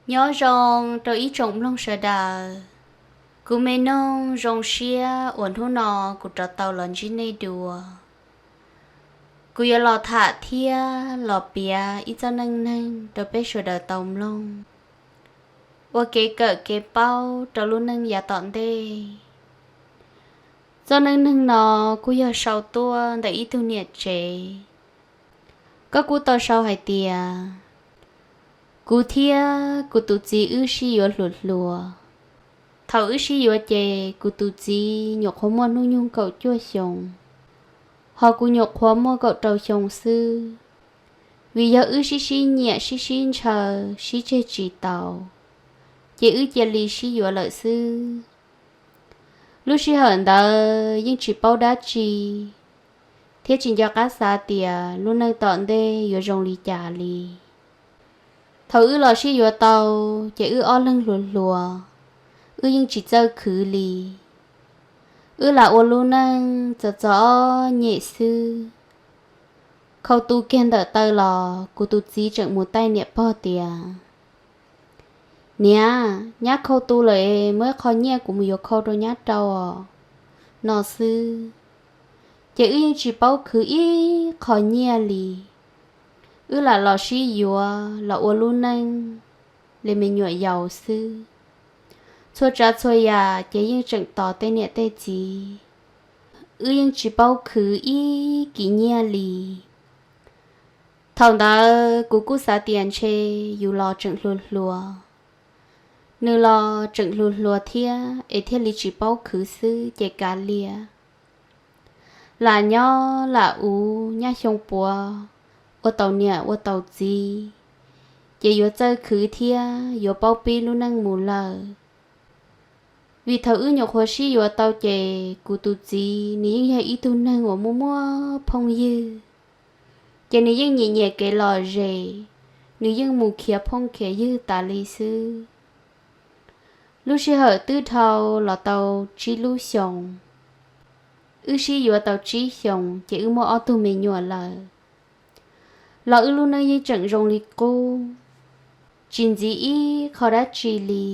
Nyob zoo rau ib tsoom mloog sawv daws. Kuv me noog zoo siab uas hnub no kuv rov tau los ntsib nej dua. Kuv yuav los tham thiab los piav ib txoj neej neeg rau peb sawv daws tau mloog, ua kev kawm kev paub rau lub neej yav tom ntej. Txoj neej neeg no kuj yog sau tuaj ntawm ib tug niam tsev. Koj kuj tau sau hais tias, kuv thiab kuv tus txiv wb sib yuav hluas hluas. Thaum wb sib yuav ces kuv tus txiv nyuam qhuav muaj hnub nyoog kaum cuaj xyoos, hos kuv nyuam qhuav muaj kaum rau xyoo xwb. Vim yog wb sib sib nyiam sib sib ntshaw sib tseg tsis taus, ces wb cia li sib yuav lawm xwb. Lub sij hawm ntawd yeej tsis paub dab tsi, thiab tsis nco qab xav tias lub neej tom ntej yuav zoo li cas li. Thaum wb los sib yuav tau, ces wb ob leeg hluas hluas, wb yeej tsis txawj khwv li. Wb lam ua lub neej txom txom nyem xwb. Khau tu kiag ntawm taw los kuv tus txiv tseem mus taij niam pog tias, niam, nyab khau tu lawm es muaj ib qho nyiaj kuv mus yuav khau rau nyab rau os, no xwb. Ces wb yeej tsis paub khwv ib qho nyiaj li. Wb lam los sib yuav los ua lub neej li me nyuam yaus xwb. Txhua tsav txhua yam ces yeej tseem tos tej niam tej txiv. Wb yeej tsis paub khwv ib kis nyiaj li. Thaum ntawd kuv kuj xav tias ntshe yus los tseem hluas hluas, nws los tseem hluas hluas thiab es thiaj li tsis paub khwv xwb ces kav liam. Lam nyob lam ua nyab xyoo puav, ua tau niam ua tau txiv, ces yuav txawj khwv thiab yuav paub pib lub neej mus lawm. Vim thaum wb nyuam qhuav sib yuav tau ces kuv tus txiv nws yeej yog ib tug neeg uas muaj muaj phooj ywg, ces nws yeej nyiam nyiam kev lom zem, nws yeej mus khiav phooj khiav ywg tas li xwb. Lub sij hawm twb dhau los tau tsib lub xyoos. Wb sib yuav tau tsib xyoos ces wb muaj ob tug me nyuam lawm. Los wb lub neej yeej tseem zoo li qub, tsis ntxiv ib qho dab tsi li.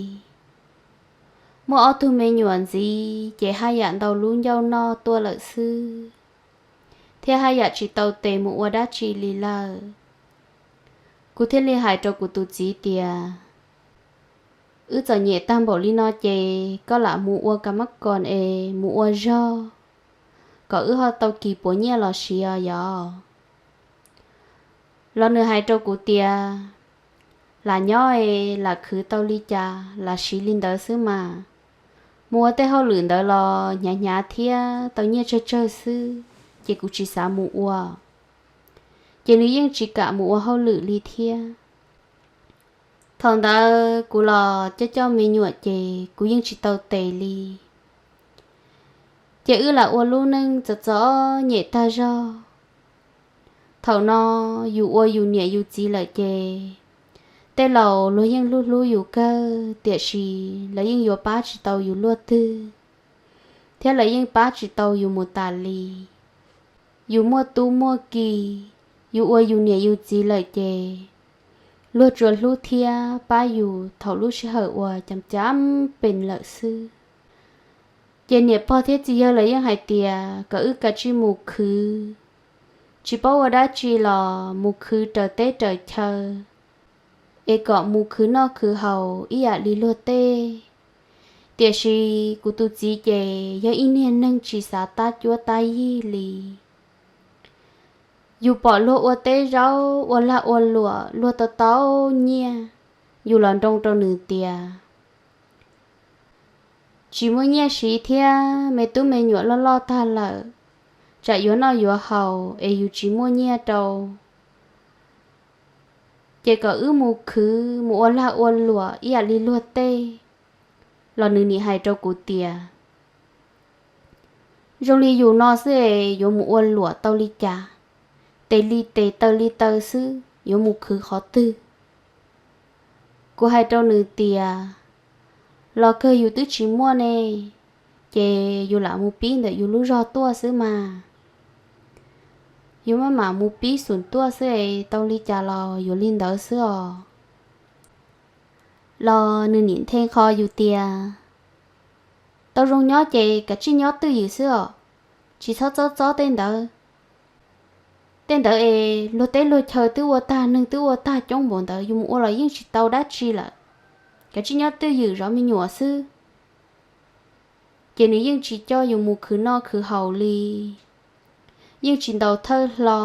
Muaj ob tug me nyuam ntxiv ces haj yam ntau lub ncauj noj tuaj lawm xwb, thiab haj yam tsis tau tes mus ua dab tsi li lawm. Kuv thiaj li hais rau kuv tus txiv tias, wb txom nyem tag npaum li no ces koj lam mus ua ka mab koos es mus ua zog, kom wb ho tau kis puas nyiaj los siv os yog. Los nws hais rau kuv tias, lam nyob es lam khwv tau li cas lam siv li ntawd xwb mas. Mus ua tej hauj lwm ntawd los hnyav hnyav thiab tau nyiaj tsawg tsawg xwb, ces kuv tsis xav mus ua. Ces nws yeej tsis kam mus ua hauj lwm li thiab. Thaum ntawd kuv los coj coj me nyuam ces kuv yeej tsis tau tes li. Ces wb lam ua lub neej txom txom nyem tag zog. Thaum no yus ua yus niam yus txiv lawm ces tej laus luag yeej hlub hlub yus kawg, tiam sis lawv yeej yuav pab tsis tau yus luaj twg, thiab lawv yeej pab tsis tau yus mus tas li. Yus muaj tub muaj ki, yus ua yus niam yus txiv lawm ces luag tsuas hlub thiab pab yus thaum lub sij hawm uas cam cam pes lawm xwb. Ces niam pog thiab txiv yawg lawv yeej hais tias kom wb kav tsij mus khwv, tsis paub ua dab tsi los mus khwv raws teb raws chaw, es kom mus khwv noj khwv haus ib yam li luag tej. Tiam sis kuv tus txiv ces yog ib niag neeg tsis xav tab cuab tab yig li. Yus pom luag ua teb zaub ua lag ua luam luag tau tau nyiaj, yus los nroo rau nws tias, tsis muaj nyiaj siv thiab, me tub me nyuam loj loj tag lawm, tsam yuav noj yuav haus es yus tsis muaj nyiaj rau. Ces kom wb mus khwv mus ua lag ua luam ib yam li luag tej. Los nws nim hais rau kuv tias, zoo li yus no xwb es yuav mus ua luam tau li cas? Tes li tes taw li taw xwb yuav mus khwv qhov twg? Kuv hais rau nws tias, los kawg yus twb tsis muaj ne, ces yus lam mus pib ntawm yus lub zog tuaj xwb mas. Yus maj mam mus pib xum tuaj xwb es tau li cas los yuav li ntawd xwb os. Los nws niam nthe nqho yus tias, tau zoo nyob ces kav tsij nyob twj ywm xwb os, tsis txhob txob txob tej ntawd. Tej ntawd es luag teb luag chaw twb ua tag, neeg twb ua tag coob npaum ntawd, yus mus ua los yeej tsis tau dab tsi lawm. Kav tsij nyob twj ywm zov me nyuam xwb. Ces nws yeej tsis coj yus mus khwv noj khwv haus li, yeej tsis ntaus thawj hlo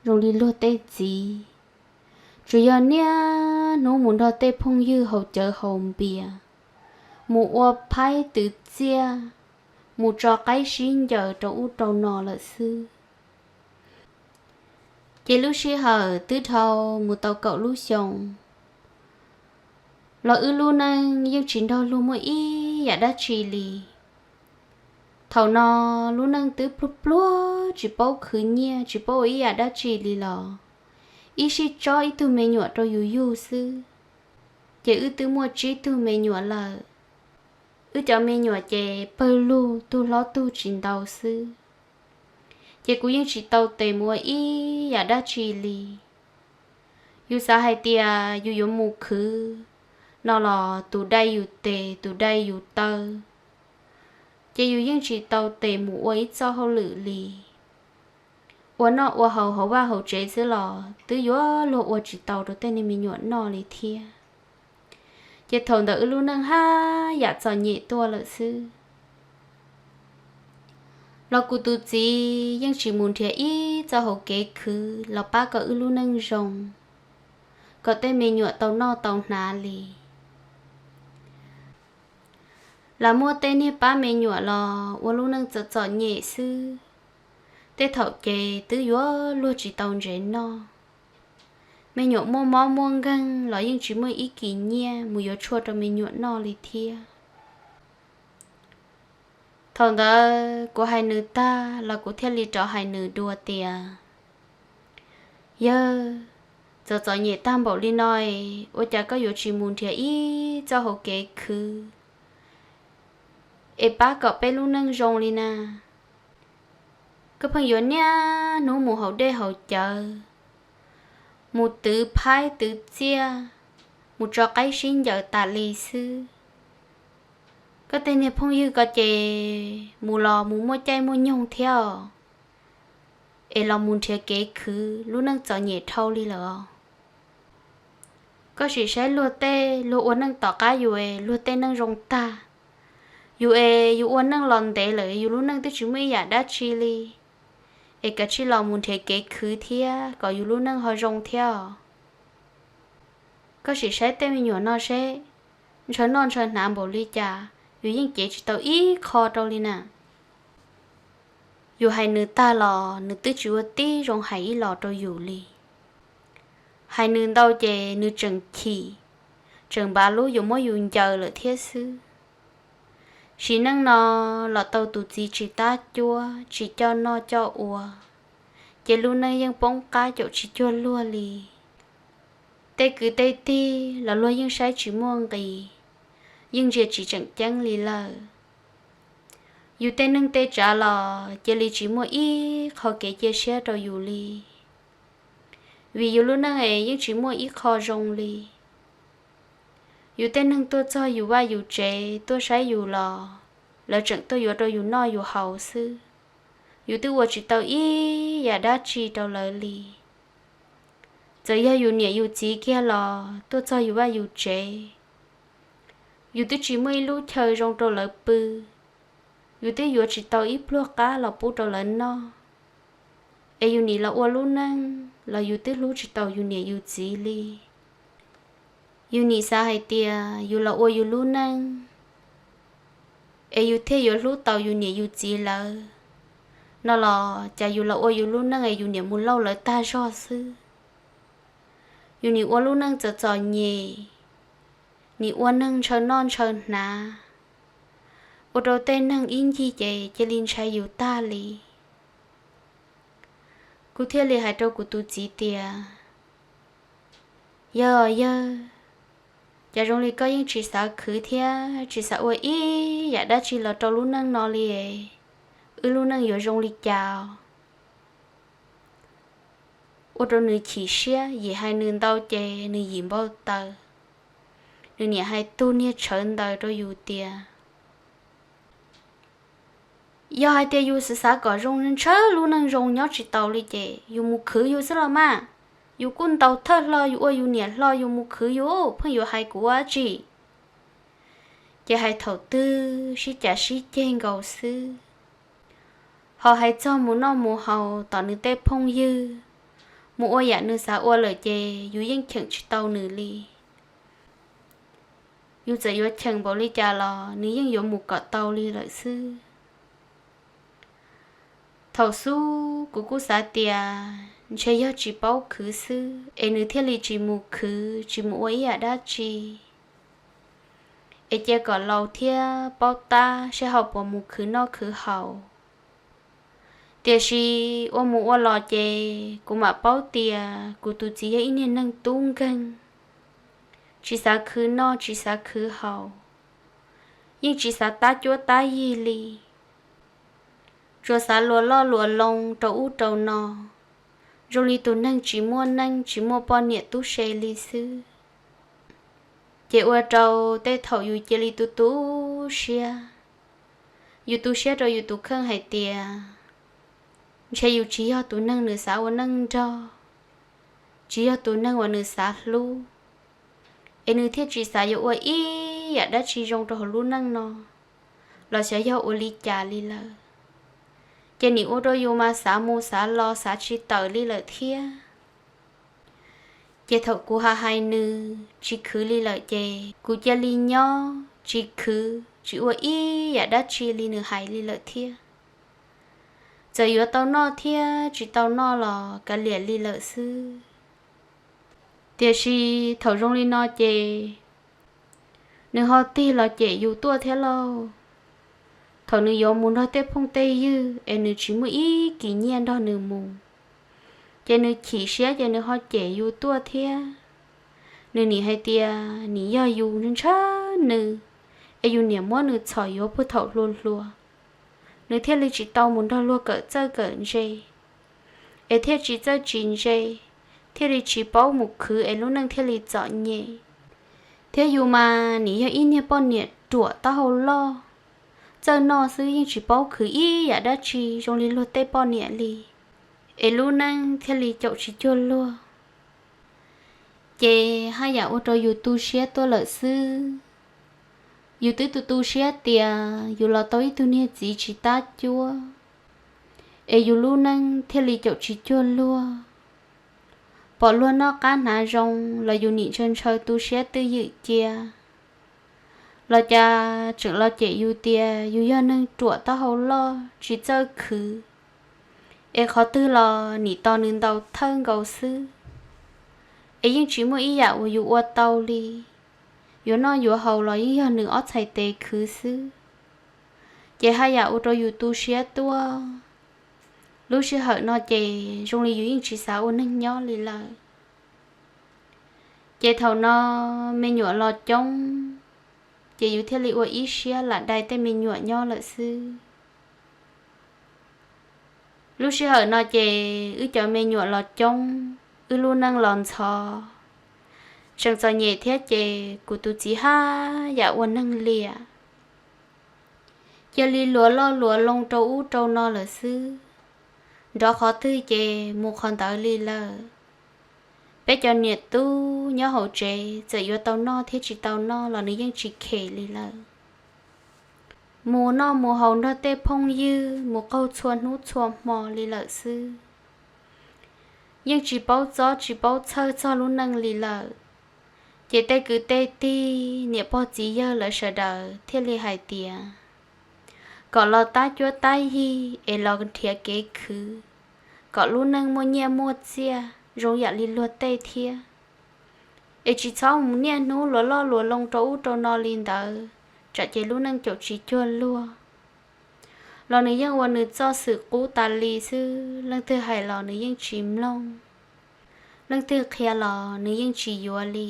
zoo li luag tej txiv. Tsuas yog niaj hnub mus nrog tej phooj ywg haus cawv haus npias, mus ua phaib twv txiaj, mus tso qaib sib ncaws rau ub rau no lawm xwb. Ces lub sij hawm twb dhau mus tau kaum lub xyoo los wb lub neej yeej tsis nrog luag muaj ib yam dab tsi li. Thaum no lub neej twb pluag pluag tsis paub khwv nyiaj tsis paub ua ib yam dab tsi li los ib sij tsob ib tug me nyuam rau yus yug xwb, ces wb twb muaj tsib tug me nyuam lawm. Wb cov me nyuam ces pawg lug tug hlob tug tsis ntau xwb, ces kuv yeej tsis tau tes mus ua ib yam dab tsi li. Yus xav hais tias yus yuav mus khwv no los tus dai yus tes tus dai yus taw, ces yus yeej tsis tau tes mus ua ib txoj hauj lwm li. Ua noj ua haus hauv vaj hauv tsev xwb los twb yuav luag ua tsis tau rau tej niag me nyuam noj li thiab. Ces thaum ntawd wb lub neej haj yam txom nyem tuaj lawm xwb. Los kuv tus txiv yeej tsis mus nrhiav ib txoj hauv kev khwv los pab kom wb lub neej zoo, kom tej me nyuam tau noj tau hnav li. Lam muaj tej niag pab me nyuam los ua lub neej txom txom nyem xwb. Tej thaum ces twb yuav luag tsis tau ntsev noj. Me nyuam muaj mob muaj nkeeg los yeej tsis muaj ib kis nyiaj mus yuav tshuaj rau me nyuam noj li thiab. Thaum ntawd kuv hais nws tag los kuv thiaj li rov hais nws dua tias, yawg, txom txom nyem tag npaum li no es ua cas koj yuav tsis mus nrhiav ib txoj hauv kev khwv es pab kom peb lub neej zoo li na? Koj pheej yuav niaj hnub mus haus dej haus cawv, mus twv phaib twv txiaj, mus tso qaib sib ncaws tas li xwb. Koj tej niag phooj ywg ko ces mus los mus muaj caij muaj nyoog thiab os, es los mus nrhiav kev khwv, lub neej txom nyem dhau li lawm os. Koj sim saib luag tej, luag ua neej tom qab yus es luag tej neej zoo tag. Yus es yus ua neej los ntev lawm yus lub neej twb tsis muaj ib yam dab tsi li, es kav tsij los mus nrhiav kev khwv thiab kom yus lub neej ho zoo thiab os. Koj sim saib tej me nyuam no seb, ntshaw noj ntshaw hnav npaum li cas, yus yeej cev tsis tau ib qho rau li na. Yus hais nws tag los nws twb tsis ua tib zoo hais ib los rau yus li. Hais nws ntau ces nws tseem chim, tseem npav lub yuav muab yus ncaws lawm thiab xwb. Sim neej no los tau tus txiv tsis tab cuab tsis coj noj coj ua, ces lub neej yeej poob qab caum tsis cuag luag li. Tej kwv tej tij los luag yeej saib tsis muaj nqis, yeej ntsia tsis tseem ceeb li lawm. Yus tej neeg tej tsav los cia li tsis muaj ib qho kev cia siab rau yus li, vim yus lub neej es yeej tsis muaj ib qho zoo li. Yus tej neeg tuaj txog yus vaj yus tsev tuaj saib yus los lawv tseem tuaj yuav rau yus noj yus haus xwb, yus twb ua tsis tau ib yam dab tsi rau lawv li. Txawm yog yus niam yus txiv kiag los tuaj txog yus vaj yus tsev, yus twb tsis muaj ib lub chaw zoo rau lawv pw, yus twb yuav tsis tau ib pluag qab los pub rau lawv noj, es yus nim los ua lub neej los yus twb hlub tsis tau yus niam yus txiv li. Yus nim xav hais tias yus los ua yus lub neej es yus thiaj yuav hlub tau yus niam yus txiv lawv no los cas yus los ua yus lub neej es yus niam mus lauj lawv tag zog xwb. Yus nim ua lub neej txom txom nyem, nim ua neeg ntshaw noj ntshaw hnav, ua rau tej neeg ib ncig ces cia li ntshai yus tag li. Kuv thiaj li hais rau kuv tus txiv tias, yawg, yawg, cas zoo li koj yeej tsis xav khwv thiab tsis xav ua ib yam dab tsi los rau lub neej no li, wb lub neej yuav zoo li cas? Ua rau nws chim siab, yim hais nws ntau ces nws yim npau taws. Nws niam hais tug niag tshawv ntawd rau yus tias, yog hais tias yus xav xav kom zoo ntshaw lub neej zoo nyob tsis taus li ces yus mus khwv yus xwb los mas. Yus kuj ntaus thawj hlo, yus ua yus niam hlo, yus mus khwv yus, pheej yuav hais kuv ua dab tsi? Ces hais thaum twg sib cav sib ceg nkaus xwb. Ho hais txog mus noj mus haus tom nws tej phooj ywg, mus ua yam nws xav ua lawm ces yus yeej cheem tsis tau nws li. Yus txawm yuav cheem npaum li cas los nws yeej yuav mus kom tau li lawm xwb. Thaum xub kuv kuj xav tias ntshe yog tsis paub khwv xwb es nws thiaj li tsis mus khwv, tsis mus ua ib yam dab tsi, es cia kom laus thiab paub tab saib ho puas mus khwv noj khwv haus. Tiam sis ua mus ua los ces kuv mam paub tias kuv tus txiv yog ib niag neeg tub nkeeg, tsis xav khwv noj tsis xav khwv haus, yeej tsis xav tab cuab tab yig li. Tsuas xav luas loj luas loo rau ub rau no, zoo li tus neeg tsis muaj neej tsis muaj poj niam tub se li xwb. Ces ua rau tej thaum yus cia li tu tu siab. Yus tu siab rau yus tus kheej hais tias ntshe yus tsis yog tus neeg nws xav ua neej nrog, tsis yog tus neeg uas nws xav hlub, es nws thiaj tsis xav yuav ua ib yam dab tsi zoo rau hauv lub neej no los xyov yog ua li cas li lawm. Ces nim ua rau yus mas xav mus xav los xav tsis tawm li lawm thiab. Ces thaum kuv ha hais nws tsis khwv li lawm ces kuv cia li nyob tsis khwv tsis ua ib yam dab tsi li nws hais li lawm thiab. Txawm yuav tau noj thiab tsis tau noj los kav liam li lawm xwb. Tiam sis thaum zoo li no ces nws ho tig los cem yus tuaj thiab lauj. Thaum nws yuav mus nrog tej phooj tej ywg es nws tsis muaj ib kis nyiaj nrog nws mus, ces nws chim siab ces nws ho cem yus tuaj thiab. Nws nim hais tias nim yog yus ntshaw nws, es yus niam muab nws txhom yuav puag thaum hluas hluas, nws thiaj li tsis tau mus nrog luag kawm txawj kawm ntse, es thiaj tsis txawj tsis ntse, thiaj li tsis paub mus khwv es lub neej thiaj li txom nyem. Thiab yus mas nim yog ib niag poj niam ruam taub hau loj, txawj noj xwb yeej tsis paub khwv ib yam dab tsi zoo li luag tej poj niam li, es lub neej thiaj li caum tsis cuag luag. Ces haj yam ua rau yus tu siab tuaj lawm xwb. Yus twb tu tu siab tias yus los tau ib tug niag txiv tsis tab cuab, es yus lub neej thiaj li caum tsis cuag luag. Pom luag noj qab hnav zoo los yus nim ntshaw ntshaw tu siab twj ywm cia. Los cas tseem los cem yus tias yus yog neeg ruam taub hau loj tsis txawj khwv, es qhov twg los nim tos nws ntaus thawj nkaus xwb, es yeej tsis muaj ib yam uas yus ua tau li. Yuav noj yuav haus los yeej yog nws ob txhais tes khwv xwb. Ces haj yam ua rau yus tu siab tuaj. Lub sij hawm no ces zoo li yus yeej tsis xav ua neeg nyob li lawm. Ces thaum no me nyuam los coob, ces yus thiaj li ua ib siab lam dai tej me nyuam nyob lawm xwb. Lub sij hawm no ces wb cov me nyuam los coob, wb lub neej los ntxhov, tseem txom nyem thiab ces kuv tus txiv haj yam ua neeg liam, cia li luas loj luas loo rau ub rau no lawm xwb. Nrov qhov twg ces mus qhov ntawd li lawm. Peb cov niam tub nyob hauv tsev txawm yuav tau noj thiab tsis tau noj los nws yeej tsis khem li lawm. Mus noj mus haus nrog tej phooj ywg mus qaug txhua hnub txhua hmo li lawm xwb. Yeej tsis paub txob tsis paub txhawj txog lub neej li lawm. Ces tej kwv tej tij niam pog txiv yawg lawv sawv daws thiaj li hais tias kom los tab cuab tab yig es los nrhiav kev khwv, kom lub neej muaj nyiaj muaj txiaj zoo yam li luag tej thiab. Es tsis txhob mus niaj hnub luas loj luas loo rau ub rau no li ntawd, tsam ces lub neej caum tsis cuag luag. Los nws yeej ua nws txoj xwm qub tas li xwb, leej twg hais los nws yeej tsis mloog, leej twg qhia los nws yeej tsis yuav li.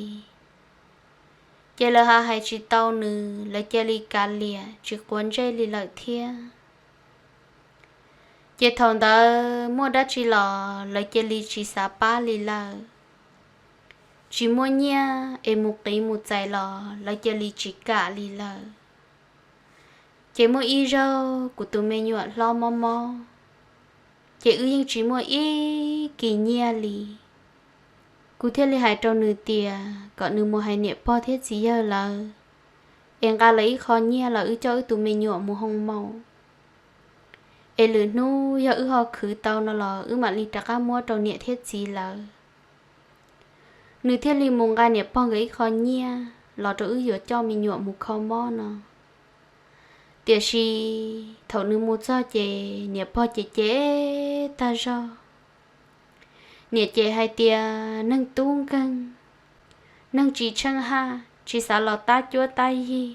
Ces lawv ha hais tsis tau nws, lawv cia li kav liam tsis quav ntsej li lawm thiab. Ces thaum ntawd muaj dab tsi los lawv cia li tsis xav pab li lawm. tsis muaj nyiaj es mus qiv mus txais los lawv cia li tsis kam li lawm. Ces muaj ib zaug kuv tus me nyuam hlob mob mob, ces wb yeej tsis muaj ib kis nyiaj li. Kuv thiaj li hais rau nws tias kom nws mus hais niam pog thiab txiv yawg lawv es nqa lawv ib qho nyiaj los wb coj wb tus me nyuam mus hoo maum, es lwm hnub yog wb ho khwv tau no los wb mam li rov qab muab rau niam thiab txiv lawv. Nws thiaj li mus nqa niam pog nkawd ib qho nyiaj los rau wb yuav coj me nyuam mus kho mob no. Tiam sis thaum nws mus txog ces niam pog ces ces tag zog. Niam ces hais tias neeg tub nkeeg, neeg tsis tsheej haj, tsis xav los tab cuab tab yig,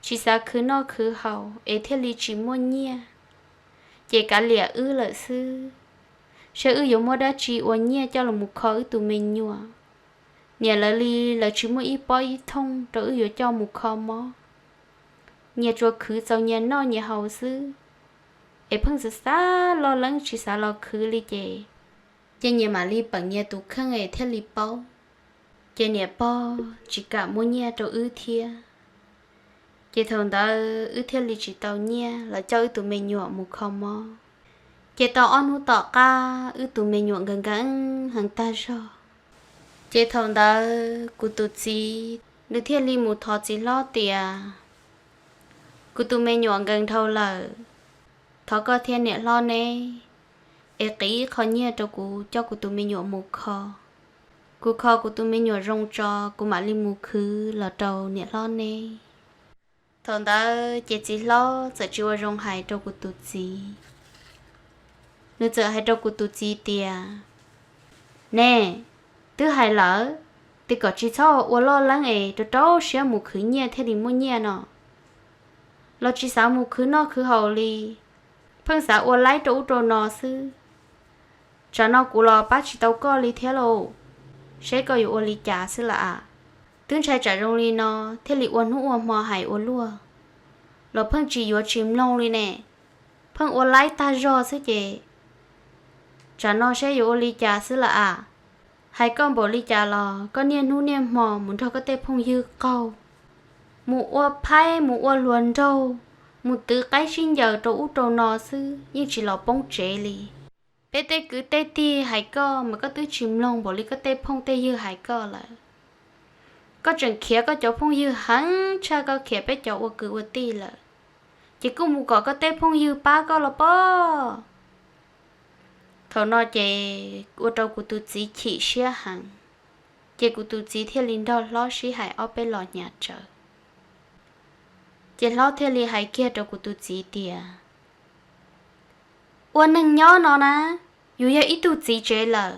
tsis xav khwv noj khwv haus es thiaj li tsis muaj nyiaj, ces kav liam wb lawm xwb, saib wb yuav muab dab tsi ua nyiaj coj los mus kho wb tus me nyuam. Niam lawv li lawv tsis muaj ib pob ib thooj rau wb yuav coj mus kho mob, nyias tsuas khwv txaus nyias noj nyias haus xwb, es pheej xav xav loj leeb tsis xav los khwv li ces, ces nyias mam li peem nyias tus kheej es thiaj li paub. Ces niam pog tsis kam muab nyiaj rau wb thiab. Ces thaum ntawd wb thiaj li tsis tau nyiaj los coj wb tus me nyuam mus kho mob. Ces tau ob hnub tom qab wb tus me nyuam nkees nkees heev tag zog. Ces thaum ntawd kuv tus txiv nws thiaj li mus thov txiv hlob tias, kuv tus me nyuam nkees dhau lawm, thov koj thiab niam hlob neb es qiv ib qho nyiaj rau kuv coj kuv tus me nyuam mus kho. Kuv kho kuv tus me nyuam zoo tso kuv mam li mus khwv los rau niam hlob neb. Thaum ntawd ces txiv hlob txawm tsis ua zoo hais rau kuv tus txiv. Nws txawm hais rau kuv tus txiv tias, ne, twb hais lawm, tias kom tsis txhob ua loj leeb es rau rau siab mus khwv nyiaj thiaj li muaj nyiaj no, los tsis xav mus khwv noj khwv haus li, pheej xav ua laib rau ub rau no xwb. Tsam no kuv los pab tsis tau koj li thiab lauj, seb koj yuav ua li cas xwb lawm as. Twb ntshai tsam zoo li no thiaj li ua hnub ua hmo hais ua luaj, los pheej tsis yuav tsis mloog li ne, pheej ua laib tag zog xwb ces, tsam no seb yuav ua li cas xwb lawm as. Hais koj npaum li cas los koj niaj hnub niaj hmo mus nrog koj tej phooj ywg qaug, mus ua phaib mus ua hluas nraug, mus twv qaib sib ncaws rau ub rau no xwb yeej tsis los poob tsev li. Peb tej kwv tej tij hais koj mas koj twb tsis mloog npaum li koj tej phooj tej ywg hais koj lawm. Koj tseem khiav koj cov phooj ywg heev tshaj koj khiav peb cov ua kwv ua tij lawm, ces kuj mus kom koj tej phooj ywg pab koj los pob. Thaum no ces ua rau kuv tus txiv chim siab heev, ces kuv tus txiv thiaj li nrog hlob sib hais ob peb los hnyav tsawv. Ces hlob thiaj li hais kiag rau kuv tus txiv tias, ua neeg nyob no na, yus yog ib tug txiv tsev lawm,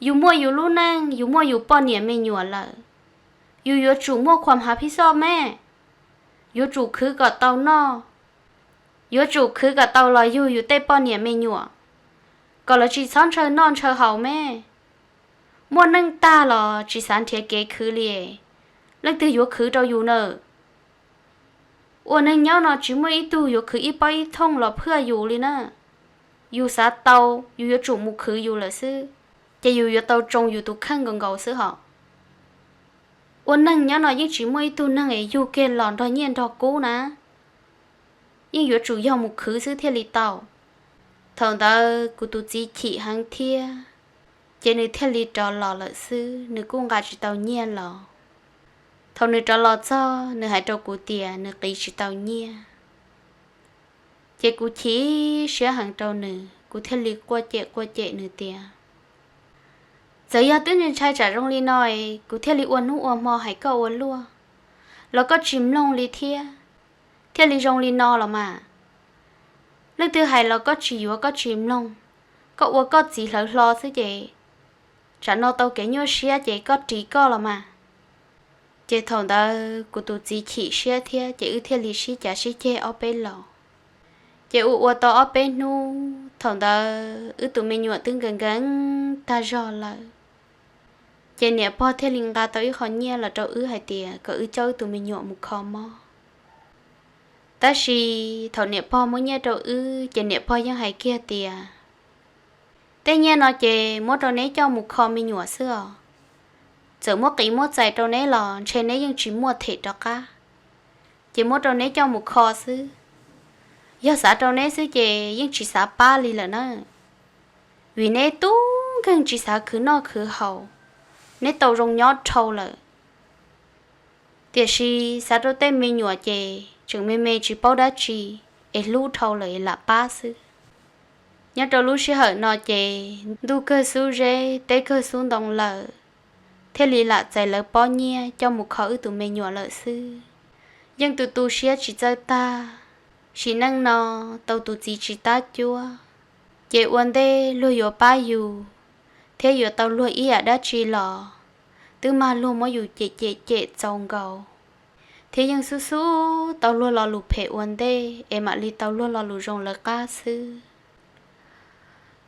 yus muaj yus lub neej, yus muaj yus poj niam me nyuam lawm, yus yuav tsum muaj khuam hav phij xoj me, yuav tsum khwv kom tau noj, yuav tsum khwv kom tau los yug yus tej poj niam me nyuam, kom lawv tsis txhob ntshaw noj ntshaw haus me. Muaj neej tag los tsis xav nrhiav kev khwv li, leej twg yuav khwv rau yus na? Ua neeg nyob no tsis muaj ib tug yuav khwv ib pob ib thooj los phwaj yus li na. Yus xav tau, yus yuav tsum mus khwv yus lawm xwb, ces yus yuav tau tsoo yus tus kheej nkaus nkaus xwb hos. Ua neeg nyob no yeej tsis muaj ib tug neeg es yug kiag los nrog nyiaj nrog kub na, yeej yuav tsum yog mus khwv xwb thiaj li tau. Thaum ntawd kuv tus txiv chim heev thiab, ces nws thiaj li rov los lawm xwb, nws kuj nqa tsis tau nyiaj los. Thaum nws rov los txog nws hais rau kuv tias nws qiv tsis tau nyiaj, ces kuv chim siab heev rau nws, kuv thiaj li quaj cem quaj cem nws tias, txawm yog twb ntshai tsam zoo li no, kuv thiaj li ua hnub ua hmo hais koj ua luaj, los koj tsis mloog li thiab, thiaj li zoo li no los mas. Leej twg hais los koj tsis yuav koj tsis mloog, koj ua koj txiv hlawv hlo xwb ces, tsam no tau kev nyuaj siab ces koj ris koj los mas. Ces thaum ntawd kuv tus txiv chim siab thiab ces wb thiaj li sib cav sib ceg ob peb los. Ces ua ua tau ob peb hnub, thaum ntawd wb tus me nyuam twb nkees nkees tag zog lawm. Ces niam pog thiaj li nqa tau ib qho nyiaj los rau wb hais tias kom wb coj wb tus me nyuam mus kho mob. Tab sis thaum niam pog muab nyiaj rau wb ces niam pog yeej hais kiag tias, tej nyiaj no ces muab rau neb coj mus kho me nyuam xwb os. Txawm muab qiv muab txais rau neb los ntshe neb yeej tsis muaj them rov qab, ces muab rau neb coj mus kho xwb. Yog xav rau neb xwb ces yeej tsis xav pab li lawm na, vim neb tub nkeeg tsis xav khwv noj khwv haus, neb tau zoo nyob dhau lawm. Tiam sis xav rau tej me nyuam ces tseem me me tsis paub dab tsi, es hlub dhau lawm es lam pab xwb. Nyob rau lub sij hawm no ces ntuj kawg xub zeb teb kawg xub ntoo lawm, thiaj li lam txais lawv pob nyiaj coj mus kho wb tus me nyuam lawm xwb. Yeej tu tu siab tsis txawj tag, sim neej no tau tus txiv tsis tab cuab, ces ua ntej luag yuav pab yus thiab yuav tau luag ib yam dab tsi los twb mag luag muab yus cem cem cem txaus nkaus, thiab yeej xub xub tau luag lo lus phem ua ntej es mam li tau luag lo lus zoo lawv qab xwb.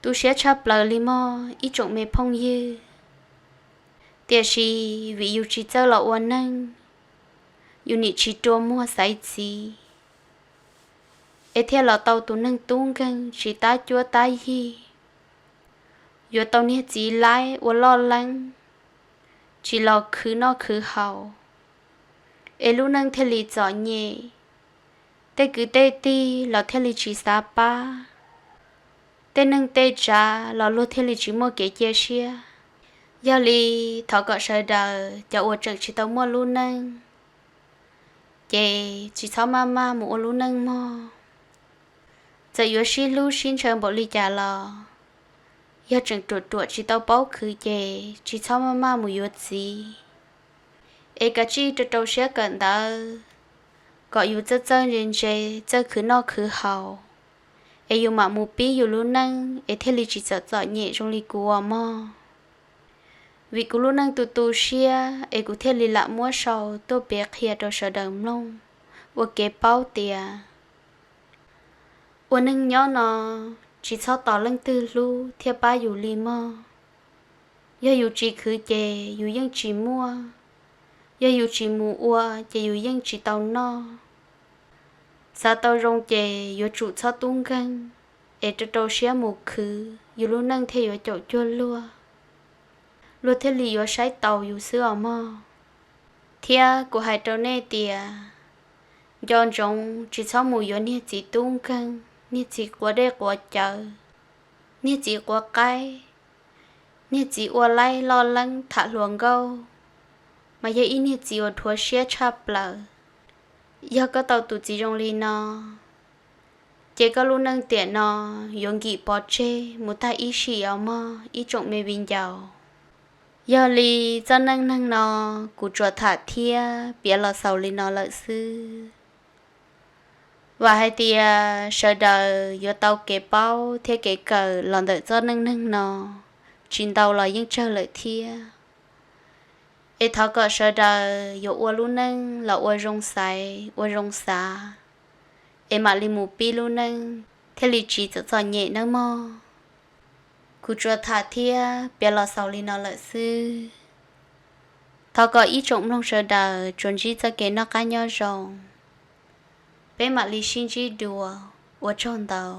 Tu siab tshaj plaws li mog ib tsoom me phooj ywg. Tiam sis vim yus tsis txawj los ua neeg, yus nim tsis rua muag xaiv txiv, es thiaj los tau tus neeg tub nkeeg tsis tab cuab tab yig, yuav tau niag txiv laib ua loj leeb, tsis los khwv noj khwv haus, es lub neej thiaj li txom nyem. Tej kwv tej tij los thiaj li tsis xav pab, tej neeg tej tsav los luag thiaj li tsis muaj kev cia siab. Yog li thov kom sawv daws cov uas tseem tsis tau muaj lub neej, ces tsis txhob maj maj mus ua lub neej mog. Txawm yuav sib hlub sib ntshaw npaum li cas los, yog tseem ruam ruam tsis tau paub khwv ces tsis txhob maj maj mus yuav txiv, es kav tsij rau rau siab kawm ntawv, kom yus txawj txawj ntse ntse, txawj khwv noj khwv haus, es yus mam mus pib yus lub neej es thiaj li tsis txawm txom nyem zoo li kuv uas mog. Vim kuv lub neej tu tu siab es kuv thiaj li lam muab sau tuaj piav qhia rau sawv daws mloog ua kev paub tias ua neeg nyob no tsis txhob tos leej twg hlub thiab pab yus li mog. Yog yus tsis khwv ces yus yeej tsis muaj, yog yus tsis mus ua ces yus yeej tsis tau noj. Xav tau zoo ces yuav tsum txhob tub nkeeg, es rau rau siab mus khwv yus lub neej thiaj yuav caum cuag luag, luag thiaj li yuav saib taus yus xwb os mog. Thiab kuv hais rau nej tias, nco ntsoov tsis txhob mus yuav niag txiv tub nkeeg, niag txiv quav dej quav cawv, niag txiv quav qaib, niag txiv ua laib loj leeb tham hluas nkauj, mas yog ib niag txiv uas dhuav siab tshaj plaws. Yog koj tau tus txiv zoo li no, ces koj lub neej tiam no yuav nkim pov tseg mus tag ib sim os mog ib tsoom me viv ncaus. Yog li txoj neej neeg no kuv tsuas tham thiab piav los xaus li no lawm xwb. Vam hais tias sawv daws yuav tau kev paub thiab kev kawm los ntawm txoj neej neeg no, tsis ntau los yeej tsawg lawm thiab. Es thov kom sawv daws yuav ua lub neej los ua zoo xaiv ua zoo xav, es mam li mus pib lub neej thiaj li tsis txom txom nyem nawb mog. Kuv tsuas tham thiab piav los xaus li no lawm xwb. Thov kom ib tsoom mloog sawv daws tsuas ntsib txoj kev noj qab nyob zoo. Peb mam li sib ntsib dua, ua tsaug ntau.